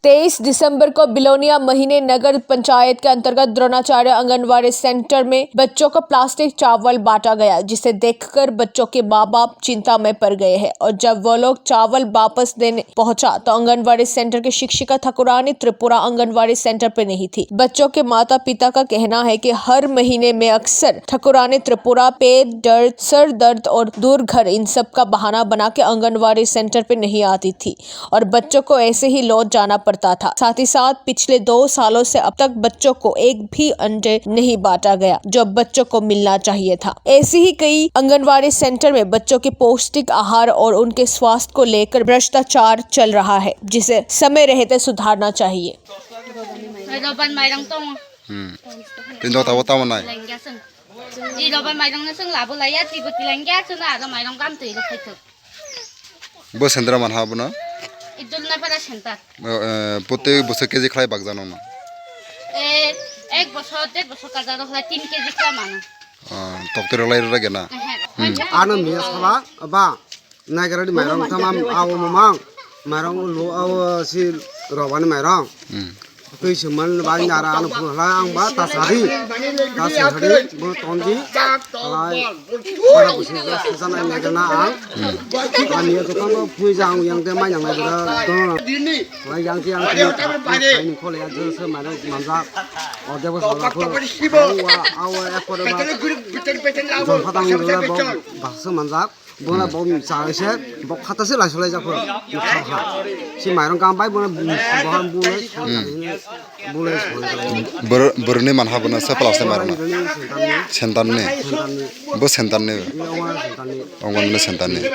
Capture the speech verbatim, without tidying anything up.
तेईस दिसंबर को बिलोनिया महीने नगर पंचायत के अंतर्गत द्रोणाचार्य आंगनवाड़ी सेंटर में बच्चों को प्लास्टिक चावल बांटा गया, जिसे देखकर बच्चों के माँ बाप चिंता में पड़ गए हैं और जब वो लोग चावल वापस देने पहुंचा तो आंगनवाड़ी सेंटर की शिक्षिका ठकुरानी त्रिपुरा आंगनवाड़ी सेंटर पे नहीं थी। बच्चों के माता पिता का कहना है कि हर महीने में अक्सर ठकुरानी त्रिपुरा पेट दर्द, सर दर्द और दूर घर, इन सब का बहाना बना के आंगनवाड़ी सेंटर पे नहीं आती थी और बच्चों को ऐसे ही लौट जाना पड़ता था। साथ ही साथ पिछले दो सालों से अब तक बच्चों को एक भी अंडे नहीं बांटा गया, जो बच्चों को मिलना चाहिए था। ऐसे ही कई आंगनवाड़ी सेंटर में बच्चों के पौष्टिक आहार और उनके स्वास्थ्य को लेकर भ्रष्टाचार चल रहा है, जिसे समय रहते सुधारना चाहिए। Roban mairang tongo. Hmm. Tini tabo tamo nai? Lengya chwng. I roban mairang no chwng labo laiya, twibo tilengya chwng aro mairang gam twi rw phaithok. Bo sendra manha abono? Idul na para center. Eh, protek bosor K G khlai bakjano no? Eh, ek bosor, der bosor kajaro khlai tin K G khlai mano. Ah, tokti rok lai rw gena? Ehe. Hmm. Ano miya sala, ba. Naikarani mairong tamam awo mamang. Mairong ulo awo si robani mairong. Hmm. Twi sengman bai nara ano phunukla ang ba ta sadi. Ta sadi bo tonji. Lai para busi ja sana naikarna ang. Hmm. Ani ya tukang bo phui jang yang te mai yang naikarna dono. Lai yang ti ang ti ta ni khole ya jeng se mairong manjak. Ode bo sala ko. Awo awo ekore ba. Jong phatang dole bo bahasa manjak. Bona bo chai se bo khata se lai solai jak phuru. Nokha ha. Si mairong kam bai bona bohan bulai. Hmm. Bulai solai. Bor-, boroni manha bona se plastic mairong. Boroni sentan ni. Sentan ni. Sentan ni. Bo sentan ni. Ni ongna sentan ni. Ongna sentan ni.